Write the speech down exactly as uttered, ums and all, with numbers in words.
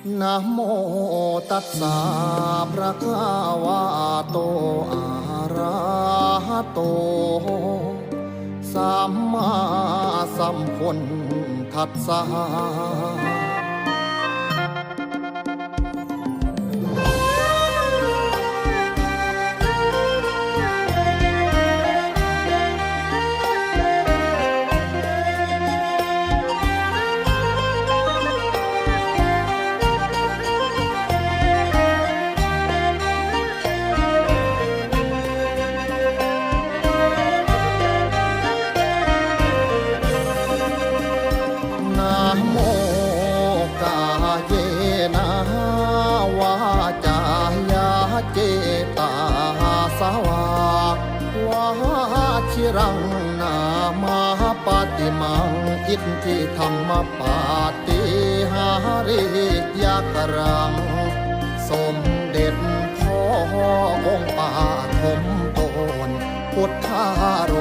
Namo tassa bhagavato arahato sammāsambuddhassa. Namo kāyena vācāya cetasā vā, vajiraṃ nāma paṭimaṃ itthidammapāṭi- hāriyyakaraṃ. สมเด็จพ่อองค์ปฐมต้น พุทธาโร